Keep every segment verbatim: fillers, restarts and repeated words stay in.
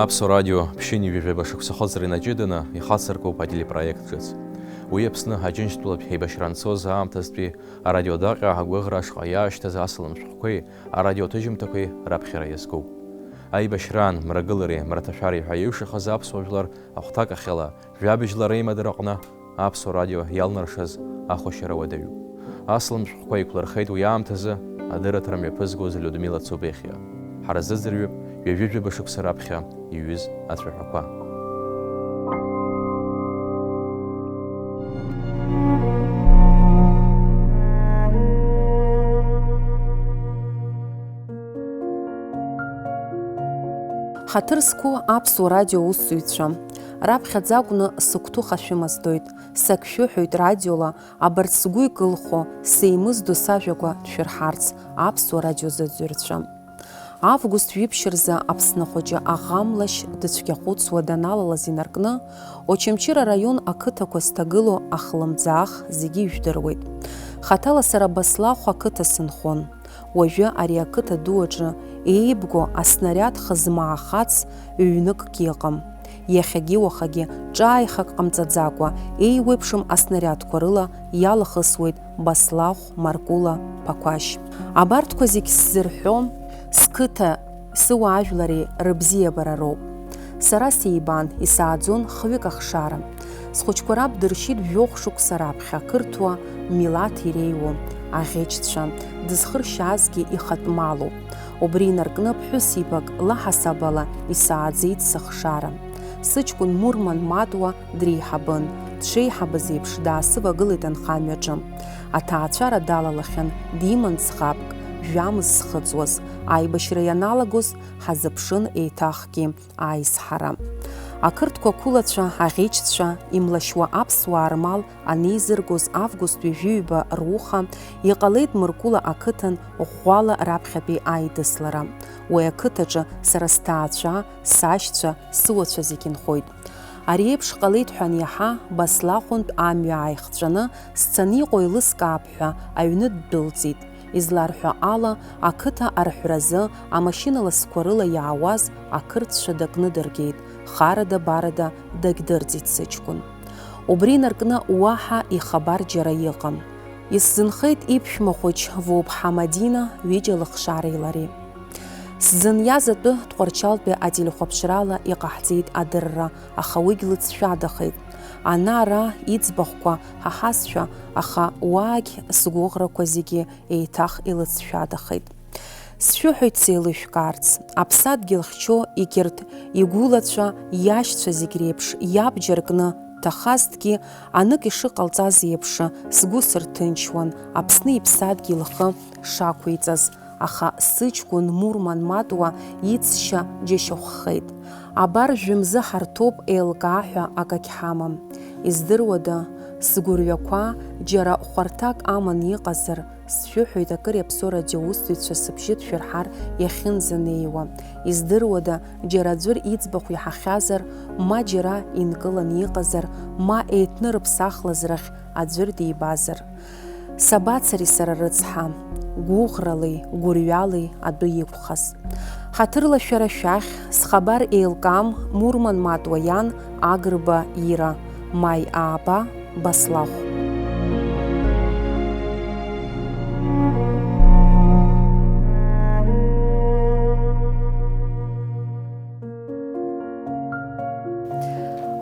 Аԥсуа радио ԥшьынҩажәаба шықәса ахыҵра инаҷыданы ихацыркуп ателепроект ҿыц. Уи Аԥсны Аџьынџьтәылатә еибашьра анцоз аамҭазтәи арадиодаҟьа агәыӷра ашҟа иаашьҭыз асалам шәҟәқәеи арадиоҭыжьымҭақәеи раԥхьара иазкуп. Аибашьраан, мрагылареи мраҭашәареи ҳәа иҩшахаз аԥсуа жәлар ахәҭакахьала, жәабжьла реимадара аҟны Аԥсуа радио иалнаршаз ахәашьара уадаҩуп. Асалам шәҟәқәа еиқәлырхеит уи аамҭазы адырраҭара мҩаԥызгоз Людмила Цубехиа. Ҳара ҳзыӡырҩып ҩажәижәаба шықәса раԥхьа иҩыз ацәаҳәақәа. Ҳаҭыр зқәу Аԥсуа радио аусзуҩцәа, раԥхьаӡа акәны сыгәҭыха шәымаздоит, сагьшәыҳәоит радиола, абарҭ сгәы икылхо, сеимыздо сажәақәа шәырҳарц, Аԥсуа радио зыӡырҩцәа. Август жәиԥшь рзы Аԥсны ахәыҷы аӷамлашь дыцәгьахәыцуа даналалаз инаркны, Очамчыра араион ақыҭақәа зҭагылоу ахлымӡаах зегьы ижәдыруеит. Хаҭала сара Баслахә ақыҭа сынхон. Уажәы ари ақыҭа ду аҿы еибго аснариад хызмаахац ҩныкгьы ыҟам. Иахьагьы-уахагьы ҿааихак ҟамҵаӡакәа, еиуеиԥшым аснариадқәа рыла иалахысуеит Баслахә, Маркула, Ԥақәашь. Абарҭқәа зегь сзырҳәо, сқыҭа, сыуаажәлари рыбзиабара роуп. Сара сеибан, исааӡон хҩык ахшара. Схәыҷқәа раб дыршьит жәохә шықәса раԥхьа ақырҭуа милаҭ иреиуоу аӷьычцәа, дызхыршьаазгьы ихатә малуп. Убри инаркны ԥҳәысеибак лаҳасаб ала исааӡеит сыхшара. Сыҷкәын Мурман Матуа дреиҳабын, дшеиҳабыз еиԥш даасывагылеит анхамҩаҿы. Аҭаацәара далалахьан, диман ӡӷабк, жәамз зхыҵуаз. Аибашьра ианалагоз, ҳазыԥшын еиҭахгьы аизҳара. Ақырҭқәа ақәылацәа, аӷьычцәа, имлашьуа аԥсуаа рмал анеизыргоз август ҩажәи ҩба руха, иҟалеит Мыркәыла ақыҭан ӷәӷәала раԥхьатәи аидыслара. Уи ақыҭаҿы сара сҭаацәа, сашьцәа, сыуацәа зегь нхоит. Ари еиԥш ҟалеит ҳәа аниаҳа, Баслахәынтә амҩа ааихҵәаны, сцаны иҟоу еилыскаап ҳәа аҩны ддәылҵит. Изларҳәо ала, ақыҭа арҳәразы амашьына ласқәа рыла иаауаз ақырҭцәа дыкны дыргеит, харада-барада дагьдырӡит сыҷкәын. Убри инаркны уаҳа ихабар џьара иҟам. Исзынхеит иԥшәма хәыҷ Вуԥҳа Мадина, ҩыџьа лыхшареи лареи. Сзыниаз атәы Тҟәарчалтәи ателехәаԥшрала иҟаҳҵеит адырра, аха уигь лыҵшәадахеит. Ана-ара иӡбахәқәа ҳаҳазшәа, аха уаагь сгәыӷрақәа зегьы еиҭах илыҵшәадахеит. Сшәыҳәоит сеилышәкаарц, аԥсадгьыл хьчо егьырҭ игәылацәа, иашьцәа зегь реиԥш иабџьар кны дҭахазҭгьы, анык ишыҟалҵаз еиԥш, сгәы сырҭынчуан Аԥсны иԥсадгьыл ихы шақәиҵаз, аха сыҷкәын Мурман Матуа иӡшьа џьашьахәхеит. Абар жәымзы ҳарҭоуп, еилкаа ҳәа акагь ҳамам. Издыруада, сгәырҩақәа џьара хәарҭак аман иҟазар, сшәыҳәоит акыр иаԥсоу радиоусзуҩцәа сыбжьы ҭшәырҳар иахьынӡанеиуа. Издыруада, џьара аӡәыр иӡбахә иаҳахьазар, ма џьара инкыланы иҟазар, ма еиҭнырыԥсахлаз рахь аӡәыр дибазар. Сабацари сара рыцҳа, гәыӷралеи гәырҩалеи адәы иқәхаз? Ҳаҭырла шәара шәахь, схабар еилкаам Мурман Матуа иан Агрба Ира, Маи ааба, Баслахә.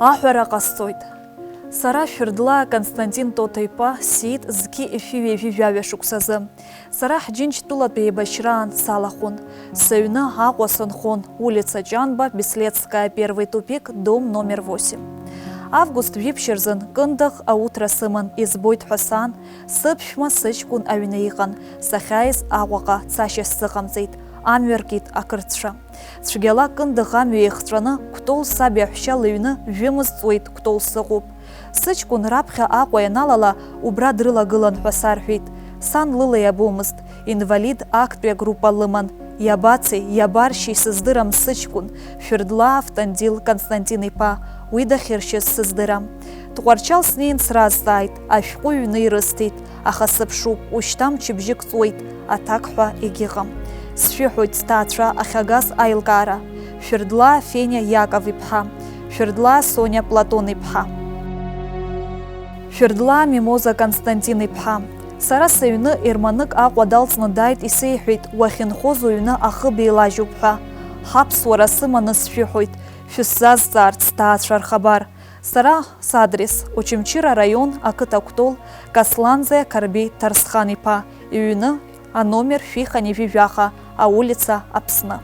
Аҳәара ҟасҵоит. Сара Шәырдлаа Константин Тоҭа-иԥа сиит зқьи жәшәи ҩажәи жәаҩа шықәсазы. Сара Ҳџьынџьтәылатәи еибашьраан салахәын. Сыҩны Аҟәа сынхон, улица Ҷанба, Беслецкая, первый тупик, дом номер восемь. Август жәиԥшь рзын Кындыӷ ауҭра сыман, избоит ҳәа сан, сыԥшәма сыҷкәын аҩны иҟан, сахьааиз Аҟәаҟа цашьа сзыҟамҵеит, амҩа ркит ақырҭцәа. Цәгьала Кындыӷ амҩа еихҵәаны, Кәтол саб иаҳәшьа лыҩны жәымз ҵуеит, Кәтол сыҟоуп. Сыҷкәын раԥхьа Аҟәа ианалала, убра дрылагылан ҳәа сарҳәеит. Сан лыла иабомызт, инвалид актәи агруппа лыман. Иабацеи, иабаршьеи сыздырам сыҷкәын, Шәырдлаа Автандил Константин-иԥа, уи дахьыршьыз сыздырам. Тҟәарчал снеин сразҵааит, ашәҟәы ҩны ирысҭеит. Аха сыԥшуп, ушьҭа мчыбжьык ҵуеит, аҭак ҳәа егьыҟам. Сшәыҳәоит, сҭаацәа ахьагаз аилкаара. Шәырдлаа Фениа Иаков-иԥҳа, Шәырдлаа Сониа Платон-иԥҳа, Шәырдлаа Мимоза Константин-иԥҳа. Сара сыҩны ерманык Аҟәа далҵны дааит, исеиҳәеит, уахьынхоз уҩны ахыб еилажьуп ҳәа. Ҳаԥсуара сыманы сшәыҳәоит, шәысзазҵаарц сҭаацәа рхабар. Сара садрес, Очамчыра араион, ақыҭа Кәтол, Касланӡе Қарбеи Ҭарсхан-иԥа иҩны, аномер шәи хынҩажәи жәаха, аулица Аԥсны.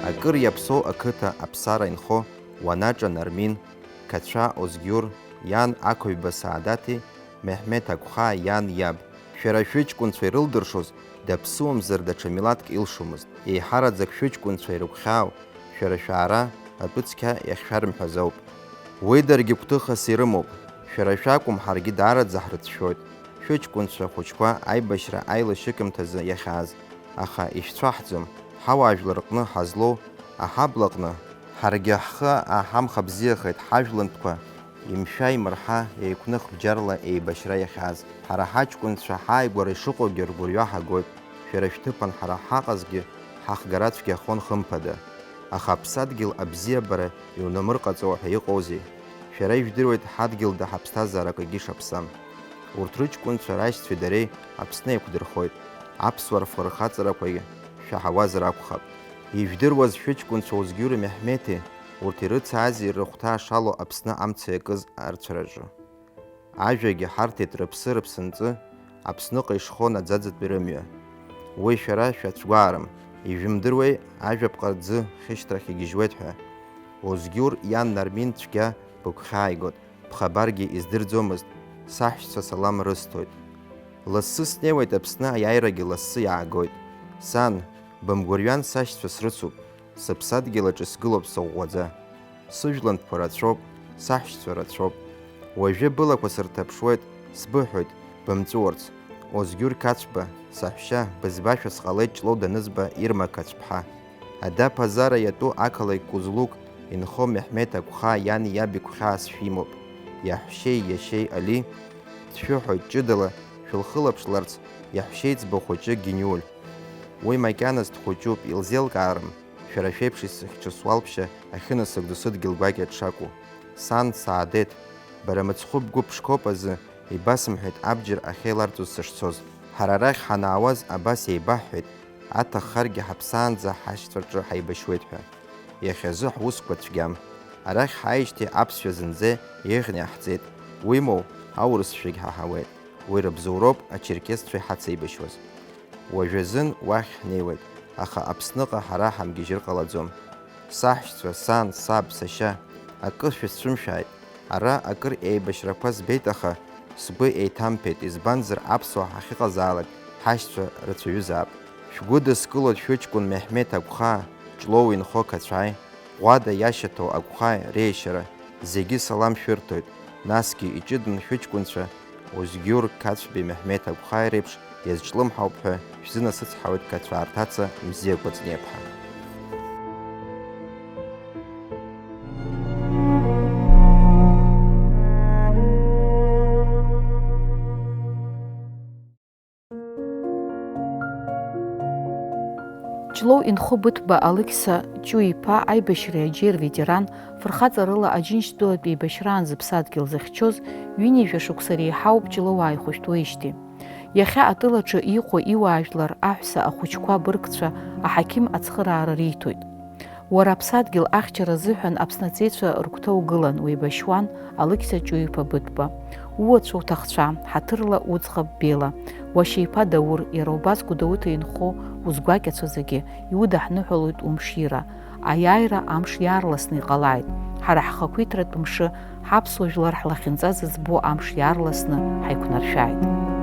Акыр иаԥсоу ақыҭа аԥсара инхо Уанаҿа Нармин, Қацәа Озгьур, иан Ақәаҩба Саадаҭи, Меҳмеҭ Агәхаа иан иаб. Шәара шәыҷкәынцәа ирылдыршоз, даԥсыуамзар даҽа милаҭк илшомызт. Еиҳараӡак шәыҷкәынцәа ирыгәхьаау, шәара шәаара атәы цқьа иахьшәарымҳәаз ауп. Уи даргьы гәҭыхас ирымоуп. Шәара шәакәым, ҳаргьы даараӡа ҳрыцәшәоит. Шәыҷкәынцәа хәыҷқәа аибашьра аилашыкьымҭазы иахьааз, аха ишәцәаҳӡом, ҳауаажәлар рҟны ҳазлоу аҳаблаҟны ҳаргьы ҳхы аҳамха бзиахеит, ҳажәлантәқәа имшәа-имырҳа еиқәных бџьарла еибашьра иахьааз. Ҳара ҳаҷкәынцәа ҳааигәара ишыҟоугьы ргәырҩа ҳагоит, шәара шәҭыԥан ҳара ҳаҟазгьы ҳахгара цәгьахон хымԥада. Аха аԥсадгьыл абзиабара иунамырҟаҵауа ҳәа иҟоузеи? Шәара ижәдыруеит ҳадгьылда ҳаԥсҭазаара акгьы шаԥсам. Урҭ рыҷкәынцәа рашьцәеи дареи Аԥсны еиқәдырхоит, аԥсуа рфырхаҵарақәагьы шәаҳауазар акәхап. Ижәдыруаз шәыҷкәынцәа Озгьури Меҳмеҭи урҭ ирыцаази рыхәҭаа шалоу Аԥсны амца иакыз арцәараҿы. Ажәагьы ҳарҭеит рыԥсы-рыԥсынҵы Аԥсныҟа ишхон аӡаӡатәи рымҩа. Уи шәара шәацәгәаарым, ижәымдыруеи, ажәаԥҟа ӡы хьышьҭрахь игьежьуеит ҳәа. Озгьур иан Нармин цәгьа быгәхьааигот, бхабаргьы издырӡомызт, саҳәшьцәа салам рысҭоит. Лассы снеиуеит Аԥсны, аиааирагьы лассы иаагоит. Сан, бымгәырҩан, сашьцәа срыцуп, сыԥсадгьыл аҿы сгылоуп сыӷәӷәаӡа. Сыжәлантәқәа рацәоуп, саҳәшьцәа рацәоуп. Уажәы былақәа сырҭаԥшуеит, сбыҳәоит, бымҵәуарц. Озгьур Қацәба, саҳәшьа, бызбашәа сҟалеит Ҷлоу данызба Ирма Қацәԥҳа. Ада Ԥазара иатәу ақалақь Кәызлуқ инхо Меҳмеҭ Агәхаа иани иаби гәхьаас шәимоуп. Иаҳәшьеи иашьеи Али дшәыҳәоит ҷыдала шәылхылаԥшларц, иаҳәшьеиҵба хәыҷы Гениуль. Уи макьаназ дхәыҷуп, илзеилкаарым, шәара шәеиԥш исыхьчо суалԥшьа ахьынасыгӡо сыдгьыл гәакьа дшакәу. Сан Саадеҭ, бара мыцхәы бгәы ԥшқоуп азы, ибасымҳәеит абџьар ахьеиларҵоз сышцоз. Ҳара арахь ҳанаауаз абас еибаҳҳәеит, аҭаххаргьы ҳаԥсаанӡа ҳашьцәа рҿы ҳаибашьуеит ҳәа. Иахьазы ҳусқәа цәгьам. Арахь ҳааижьҭеи аԥсшәа зынӡа еиӷьны иаҳҵеит, уимоу, аурысшәагь ҳаҳауеит. Уи рыбзоуроуп ачерқьесцәа иҳацеибашьуаз. Уажәазын уахь ҳнеиуеит, аха Аԥсныҟа ҳара ҳамгьежьыр ҟалаӡом. Саҳәшьцәа, сан, саб, сашьа, акы шәысцәымшәааит. Ара акыр еибашьрақәа збеит, аха сгәы еиҭамԥеит, избанзар, аԥсуаа ҳахьыҟазаалак ҳашьцәа рацәаҩызаап. Шәгәыдыскылоит шәыҷкәын Меҳмеҭ Агәхаа, Ҷлоу инхо Қацәааи, Ӷәада иашьаҭоу Агәхааи реиашьара, зегьы салам шәырҭоит, насгьы иҷыданы шәыҷкәынцәа Озгьур Қацәбеи Меҳмеҭ Агәхааи реиԥш иазҿлымҳауп ҳәа шәзынасыцҳауеит Қацәаа рҭаца Мзиа Кәыҵниаԥҳа. Ҷлоу инхо Быҭәба Алықьса Ҷу-иԥа аибашьреи аџьеи рветеран, фырхаҵарыла Аџьынџьтәылатә еибашьраан зыԥсадгьыл зыхьчоз, ҩынҩажәа шықәса реиҳауп Ҷлоуаа ихәышәтәуеижьҭеи. Иахьа атыл аҿы иҟоу иуаажәлар, аҳәса, ахәыҷқәа, абыргцәа аҳақьым ацхыраара риҭоит. Уара аԥсадгьыл ахьчара азыҳәан Аԥсны аҵеицәа рыгәҭа угылан, уеибашьуан, Алықьса Ҷу-иԥа Быҭәба. Ууацәа уҭахцәа, ҳаҭырла уӡӷаб Бела, уашьа иԥа Даур, иара убас Гәдоуҭа инхо узгәакьацәа зегьы, иудаҳныҳәалоит умшира. Аиааира амш иаарласны иҟалааит. Ҳара ҳхақәиҭратә мшы, ҳаԥсуа жәлар ҳлахьынҵа зыӡбо амш иаарласны ҳаиқәнаршәааит.